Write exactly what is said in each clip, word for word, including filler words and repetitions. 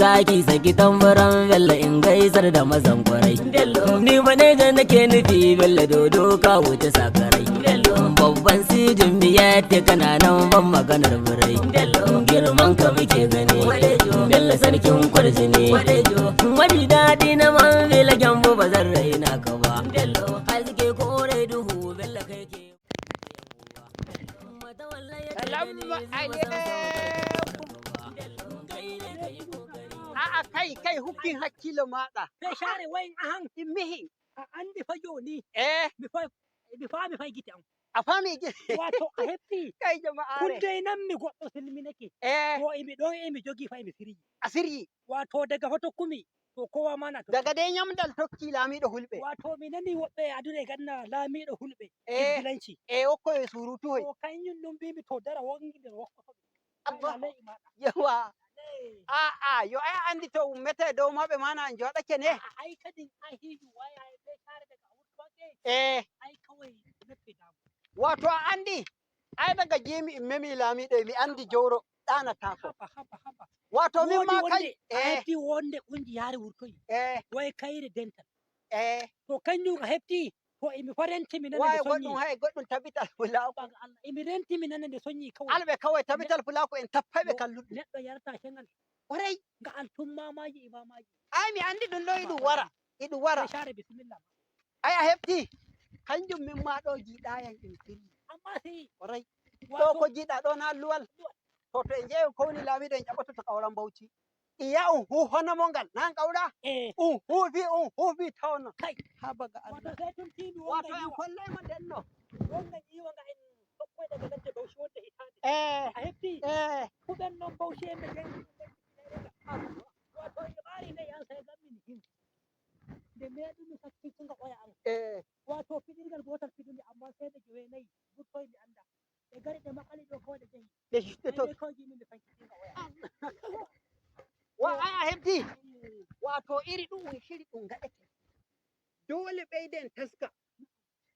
Taki saki tamburan Bello in gaisar da mazan kwarai. Ni fa ne da nake nufi Bello dodo ka wuce sakarai. Babban sijin biyar te kana nan ban maganar birai. Girman ka muke gani. Bello sarkin kwarjini. Wani daɗi na man Bello gyambo ba zan raina ka ba. Haske kore duhu Bello kai ke. Salamu alaikum. A'a kai kai hukkin hakkilo maɗa. Sai share wayin ahan Immihi. A andi fa joni. Eh, Mi fa mi fa mi fa gite an. A fami gi. Wato a hefti. Kai jama'are. Kulley nan mi goɗɗo silminake. Eh, To imi ɗon imi jogi fa imi siryi. A siryi. Wato daga fa tokkumi to kowa mana to. Daga dai nyamdal tokki lamiɗo hulɓe. Wato mi nani woɓɓe aduna e ganna lamiɗo hulɓe. Eh. Izgilanci. E okkoye surutuhoy. To kanyum ɗum mbimi to dara wongi nder wokkoto. Abba. Ley maɗa. Yawa. Ley. A'a yo ai andi to ummete dow maɓe mana an joɗake ne. A'a, ai kadin ai hiju waya ai be kare daga wurtoke. Eh, Ai kawai nafi damu. wato a andi. Ai daga jimi immemi lamiɗo mi andi jowro ɗanatako. Haba haba haba. Wato min Wodi ma wonde kai. a Eh, hefti wonde kunji yare wurtoyi. eh, Wai kaire dental. eh. To kanjum a hefti to imi fa renti mi nana Waye nde sonyi. Goɗɗum hay goɗɗum tabital fulaku. Baga Allah imi renti mi nana nde sonyi kawai. Alɓe kawai tabital fulaku en tappayɓe kalluɗum. Neɗɗo yarata shengal. Warai. Ga altum mamaji imamaji. Ai mi andi ɗum ɗo iɗum wara. Iɗum wara. Share bismillah. Ai a hefti. Kanjum min ma ɗo jiɗayan ɗum sirri. Amma sai Warai. Ɗo wato ko jiɗa ɗo na luwal. To to e jeeyo kowni lamiɗo en ƴaɓɓoto to kawran bauchi. Iya un hu hono mo ngal nan kawra. eh Un hufi un hufi tawno. Kai. Ha baga Wato Allah. sai tun tinu Wato wonga en yiwa. Hollay mo denno. Wonga yiwa ga en tokkoy daga ladde bauchi wonde hitande. Eh, A hefti. Eh, Kuɓen noon bawci en ɓe janngi. Wato e ɓaari nayi an sai gammini him. Nde meeɗumi sakkittugo oya an. Eh. Wato fiɗirgal gootal fiɗumi amma seeɗa jowe nayi. Burtoy mi annda. Ɓe gari ɓe maɓɓali ɗo kawai ɓe jahi. Ɓe jiɗɗoto. Kawai jimmi ɓe sakkittinga oya an. Wa ai a hefti. Wato iri ɗum un shiri ɗum gaɗete. Dole ɓeyden taska.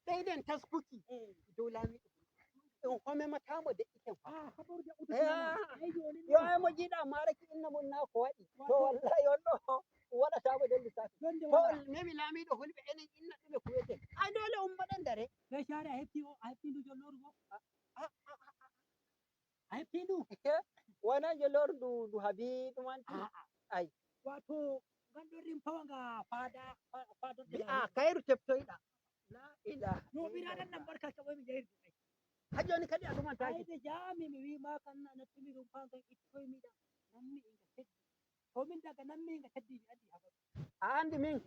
Ɓeyden taskuki. Dow lamiɗo. Ɗum homematamo deƴƴiten fa. Ah, haɓorde Eh, ah. Yo ai mo jiɗa maraki inna mun na ko waɗi. To wallahi on ɗo waɗata mo ɗen lissafi. To memi lamiɗo hulɓe enen inna ɗume kuwete. Ai dole ummoɗen dare. Ɓe share a hefti o a hefti ndu jolloru bo. A hefti ndu. Wona jolloru ndu ndu habi ɗumanti. Ai. Wato ngan ɗon rim pawa nga fada fadorde. A kayru teftoyɗa. La ilaha. No ɓiraɗan nan barka ka ɓoy mi jahirde. Ha joni kadi a ɗumantaki. Ayde jami mi wi ma kan na nattumi ɗum fa ngan ittoy mi ɗan. Nammi inga teddi. To min daga nammi inga teddi mi andi haɓa. A andi min.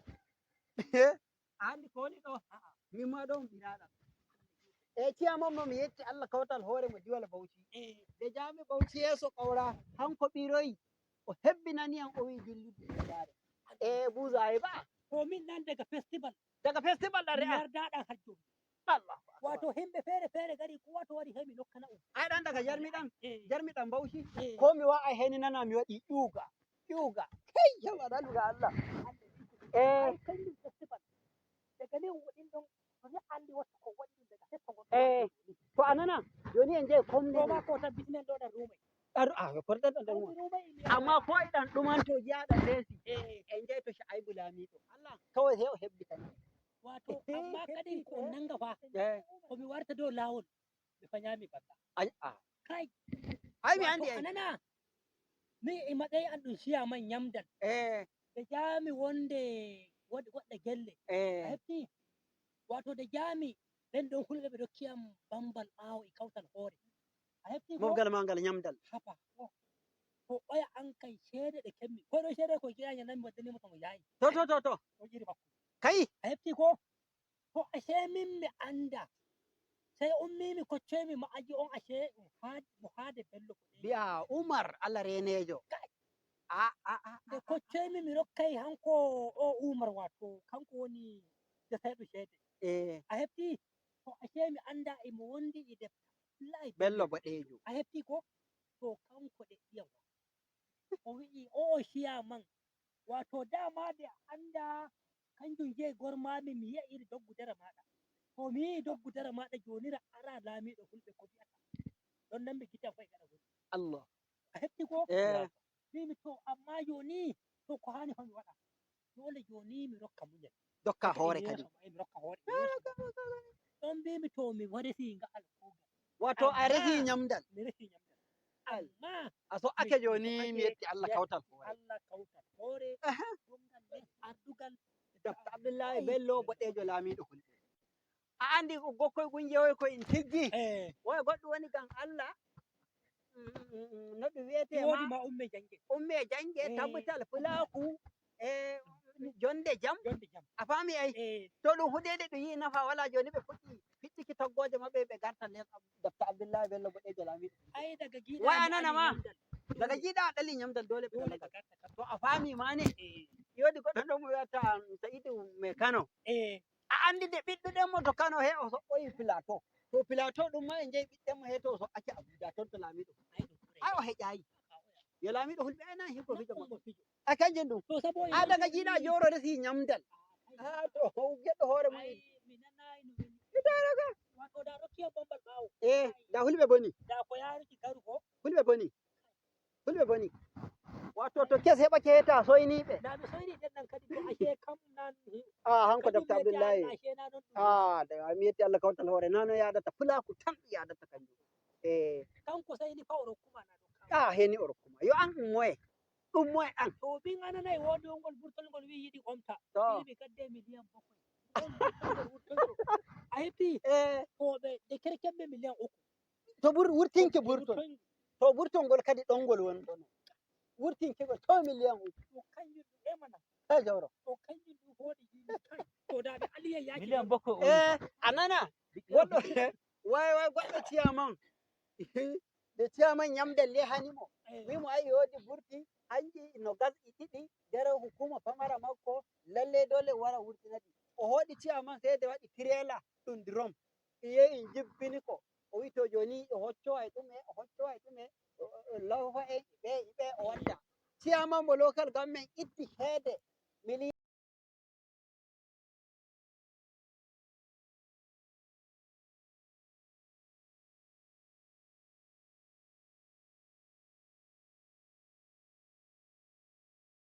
A andi ko woni ɗo. Min ma ɗo on ɓiraɗam. E ciyamon mo mi yetti Allah kawtal hoore mo diwala bauchi. Nde jami bauchi yeeso kawra hanko ɓiroyi o hebbinani yam o wi dillude e dare. E buzaye ba. Ko min nan daga festival. Daga festival ɗan re'a. Yardaɗan hajjo. Allah. Wato himɓe fere fere gari ko wato wari hemi nokkana um. Ai ɗan daga jarmi ɗan. Eh. Jarmi ɗan bauchi. Eh. Ko mi wa ai heni nana mi waɗi ƴuga. Ƴuga. Hey yawa ɗan ga Allah. Eh. Kanjum festival. Daga ni woɗin ɗon to ni andi wattu ko waɗi ɗum daga festival. Eh. To a nana joni en jeyi komne. Ko ma ko tabbitinen ɗo ɗan rumai. Ɗaru a yo korɗan ɗan ɗan. Amma ko iɗan ɗumanto jiyaɗan lesi. En jeyi to sha'aibu lamiɗo. Allah kawai sai o hebbitani. Wato amma kadin ko on nanga fa. Eh. Ko mi warta dow lawol. Mi fanyami balla. Ai a. Kai. Ai mi andi Wato ai. Anana. Ni e matsayi an ɗum shiya man nyamdal. Eh. Ɓe jami wonde woɗɗe gelle. A Eh. hefti. Wato de jami ɓen ɗon hulɓe ɓe dokkiyam bambal ɓawo e kawtal hoore. A hefti ko? Mofgal ma ngal nyamdal. Haba. Ko oya an kay ceede ɗe kemmi. Ko ɗo ceede ko jeya nyanami waddanimo to mo yayi. To to to to. O jiri makko. Kai. A hefti ko? To ashe min mi anda. Sai ummimi koccoymi ma'aji on ashe mo haade bello ko. Biya Umar Allah renejo. A a a. Nde koccoymi mi rokkay hanko o Umar wato kanko woni desayɗo ceede. Eh. A hefti? To ashe mi anda emo wondi e debta. Wallahi Bello boɗejo. A hefti ko? To kanko ɗeɗɗiyam o wi'i o o shiya man wato dama de a anda kanjum jeyi gormami mi ye'iri doggu dara maɗa to mi ye'i doggu dara maɗa jonira ara lamiɗo hulɓe ko wi'ata ɗon nammi gita koye gaɗa woni. Allah. A hefti ko? Eh. Mbimi to amma joni to ko hani homi waɗa. Dole joni mi rokka muñal. Dokka hoore kadi. Mi rokka hoore. Ɗon mbimi to mi warisi ngal kugal. Wato a resi ñamdal. Mi resi ñamdal. Amma a so ake joni mi yetti Allah kawtal hoore. Allah kawtal hoore. Ɗumgal ne ardugal. Dabta Abdullahi Bello boɗejo laamiɗo hulɓe. A andi ko gokkoy gun jewoy ko in tiggi. Woy goɗɗum woni gam Allah. No ɗum wiyete ma umme jange. Umme jange tabbatal fulaku e jonde jam. A faami ay to ɗum huɗede ɗum yi nafa wala joni ɓe fuɗɗi ficciki toggoje maɓɓe ɓe garta les dabta Abdullahi Bello boɗejo laamiɗo. Ay daga jiɗa wa anana ma daga jiɗa a ɗali ñamdal dole ɓe ɗalagal. To a faami mane yodi goɗɗo ɗo mo wiyata Sa'idu me Kano. A andi de ɓiɗɗuɗen mo to Kano he o soɓɓoyi Plateau. To Plateau ɗum ma e jeyi ɓiɗɗen mo he to o soɓɓake Abuja ton to laamiɗo. Ay o heƴayi. Yo laamiɗo hulɓe ay nan hikko fijo makko. A kanjum ɗum. A daga jiɗa joro resi ñamdal. Ha to geɗɗo hoore mum. Itaraga. E da hulɓe boni. Hulɓe boni. Fulɓe boni. Wato to kes heɓa keta soyniɓe. Na mi soyni ɗen nan kadi ko ashe kam nan. A hanko dabta Abdullahi. A da mi yetti Allah kawtal hoore nano yadata fulaku tan yadata kanjum. E kanko sayni fa o rokkuma na ɗon. A heni o rokkuma yo an ummoye. Ummoye an. To bin ananay wodi wongol burtol ngol wi yiɗi omta. To. Mi gadde miliyan bakwai. A heɓi. E. Ko ɓe de kerkemɓe miliyan uku. To ɓur wurtinki burtol to burtol ngol kadi ɗon ngol woni ɗon wurtinki ngol to million uku. E jawro. E a nana goɗɗo way way goɗɗo ciyaman nde ciyaman ñamde le hani mo wimo ay yodi burti hanji no gas e ɗiɗi nder hukuma pamara makko lalle dole wara wurtinadi o hoɗi ciyaman seede waɗi tirela ɗum drom. Iye in jibbini ko o wi to joni o hocco ay ɗume o hocco ay ɗume lawfa en ɓe ɓe o wadda ciyaman mo local government itti heede.